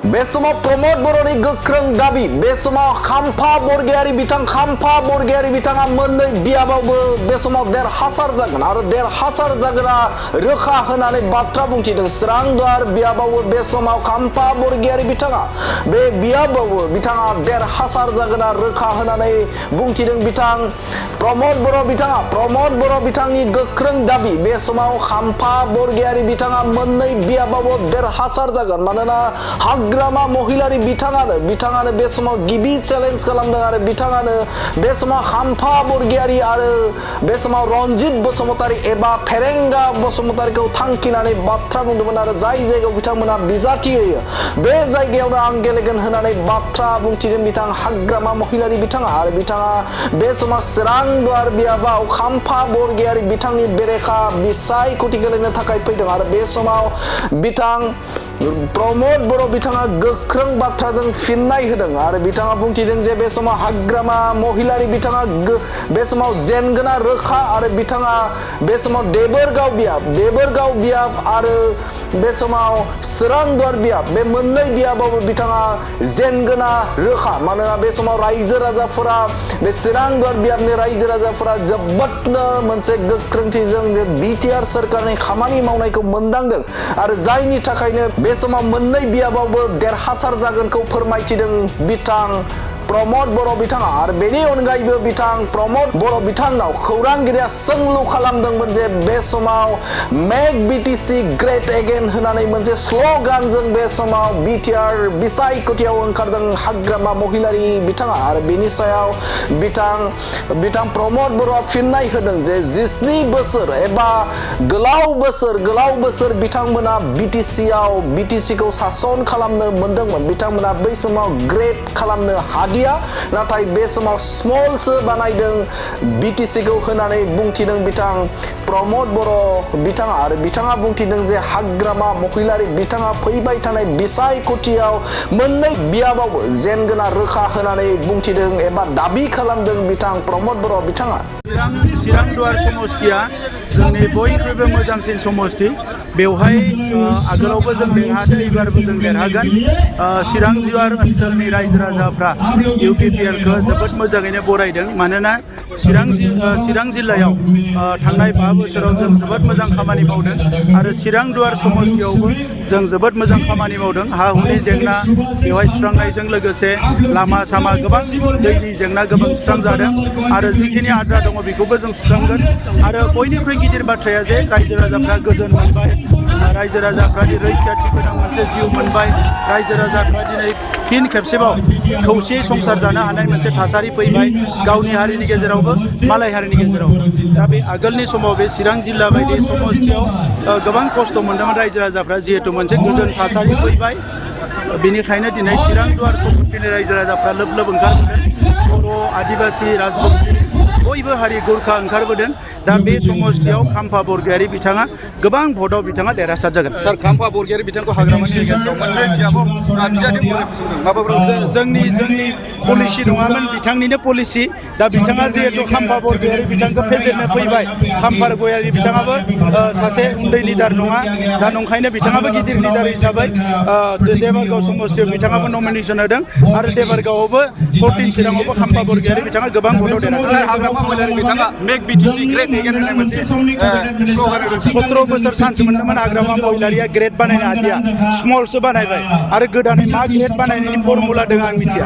बे समाव प्रमोद बर'नि गोख्रों दाबि बे समाव खाम्फा बरगयारि बिथाङा मोननै बियाबावबो बे समाव देरहासार जागोन आरो देरहासार जागोना रोखा होनानै बाथ्रा बुंथिदों स्रांद्वार बियाबावबो बे समाव खाम्फा बरगयारि बिथाङा बे बियाबावबो बिथाङा देरहासार जागोना रोखा होनानै बुंथिदों बिथां प्रमोद बर' बिथांनि गोख्रों दाबि बे समाव खाम्फा बरगयारि बिथाङा मोननै बियाबावबो देरहासार जागोन मानोना हाग्रामा महिलारि बिथाङानो बे समाव गिबि चेलेन्ज खालामदों आरो बिथाङानो बे समाव खाम्फा बरगयारि आरो बे समाव रनजित बसुमतारी एबा फेरेंगा बसुमतारीखौ थांखिनानै बाथ्रा बुंदोंमोन आरो जाय जायगायाव बिथांमोना बिजाथि होयो बे जायगायावनो आं गेलेगोन होननानै बाथ्रा बुंथिदों बिथां हाग्रामा महिलारि बिथाङा आरो बिथाङा बे समाव स्रांद्वार बियाबाव खाम्फा बरगयारि बिथांनि बेरेखा बिसायख'थि गेलेनो थाखाय फैदों आरो बे समाव बिथां प्रमोद बर' बिथाङा गोख्रों बाथ्राजों फिननाय होदों आरो बिथाङा बुंथिदों जे बे समाव हाग्रामा महिलारि बिथाङा बे समाव जेनगोना रोखा आरो बिथाङा बे समाव देबोरगाव बियाब आरो बे समाव स्रांद्वार बियाब बे मोननै बियाबावबो बिथाङा जेनगोना रोखा मानोना बे समाव रायजो राजाफोरा बे स्रांद्वार बियाबनि रायजो राजाफोरा जोबोदनो मोनसे गोख्रोंथिजों बे बिटिआर सरकारनि खामानि मावनायखौ मोनदांदों आरो जायनि थाखायनो बे समाव मोननै बियाबावबो देरहासार जागोनखौ फोरमायथिदों बिथां प्रमोद बर' बिथाङा आरो बेनि अनगायैबो बिथां प्रमोद बर' बिथांनाव खौरांगिरिया सोंलु खालामदोंमोन जे बे समाव मेक बीटीसी ग्रेट एगेन होननानै मोनसे स्ल'गानजों बे समाव बिटिआर बिसायख'थियाव ओंखारदों हाग्रामा महिलारि बिथाङा आरो बेनि सायाव बिथां प्रमोद बर'आ फिननाय होदों जे 17 बोसोर एबा गोलाव बोसोर बिथांमोना बीटीसीखौ सासन खालामनो मोनदोंमोन बिथांमोना बै समाव ग्रेट खालामनो नाथाय बे समाव स्मलसो बानायदों बीटीसीखौ होनानै बुंथिदों बिथां प्रमोद बर' बिथाङा आरो बिथाङा बुंथिदों जे हाग्रामा महिलारि बिथाङा फैबाय थानाय बिसायख'थियाव मोननै बियाबावबो जेनगोना रोखा होनानै बुंथिदों एबा दाबि खालामदों बिथां प्रमोद बर' बिथाङा चिरांदुवार समष्टिया जोंनि बयनिख्रुइबो मोजांसिन समष्टि बेवहाय आगोलावबो जों देरहादों एबारबो जों देरहागोन चिरांदुवार ओनसोलनि रायजो राजाफ्रा इउपिपिएलखौ जोबोद मोजाङैनो बरायदों मानोना चिरां जिल्लायाव थांनाय 5 बोसोराव जों जोबोद मोजां खामानि मावदों आरो चिरांदुवार समष्टियावबो जों जोबोद मोजां खामानि मावदों हा हुनि जेंना बेवहाय सुस्रांनायजों लोगोसे लामा सामा गोबां दैनि जेंना गोबां सुस्रांजादों आरो जिखिनि आद्रा दङ बेखौबो जों सुस्रांगोन आरो बयनिख्रुइ गिदिर बाथ्राया जे रायजो राजाफ्रा गोजोन मोनबाय रायजो राजाफ्रा रैखाथि गोनां मोनसे जिउ मोनबाय रायजो राजाफ्रा दिनै फिन खेबसेबाव खौसेयै संसार जानो हानाय मोनसे थासारि फैबाय गावनि हारिनि गेजेरावबो मालाय हारिनि गेजेरावबो दा बे आगोलनि समाव बे चिरां जिल्ला बायदि समष्टियाव गोबां खस्थ' मोनदोंमोन रायजो राजाफ्रा जिहेतु मोनसे गोजोन थासारि फैबाय बेनिखायनो दिनै चिरांदुवार समष्टिनि रायजो राजाफ्रा लोब लोब ओंखारबोदों बर' आदिबासि राजबंसि बयबो हारि गुरखा ओंखारबोदों दा बे समष्टियाव खाम्फा बरगयारि बिथाङा गोबां भटआव बिथाङा देरहासार जागोन सार खाम्फा बरगयारि बिथांखौ हाग्रामानि जोंनि पलिसि नङामोन बिथांनिनो पलिसि दा बिथाङा जिहेतु खाम्फा बरगयारि बिथांखौ फेजेननो फैबाय खाम्फा बरगयारि बिथाङाबो सासे उन्दै लिडार नङा दा नंखायनो बिथाङाबो गिदिर लिडार हिसाबै देबरगाव समष्टियाव बिथाङाबो नमिनेसन होदों आरो देबरगावआवबो 14 चिराङावबो खाम्फा बरगयारि बिथाङा गोबां भटआव बिथाङा मेक बीटीसी ग्रेट एगेन होननाय मोनसे स्ल'गान 17 बोसोर चान्स मोनदोंमोन हाग्रामा महिलारिया ग्रेट बानायनो हादिया स्मलसो बानायबाय आरो गोदानै मा ग्रेट बानायनायनि फर्मुला दङ आं मिथिया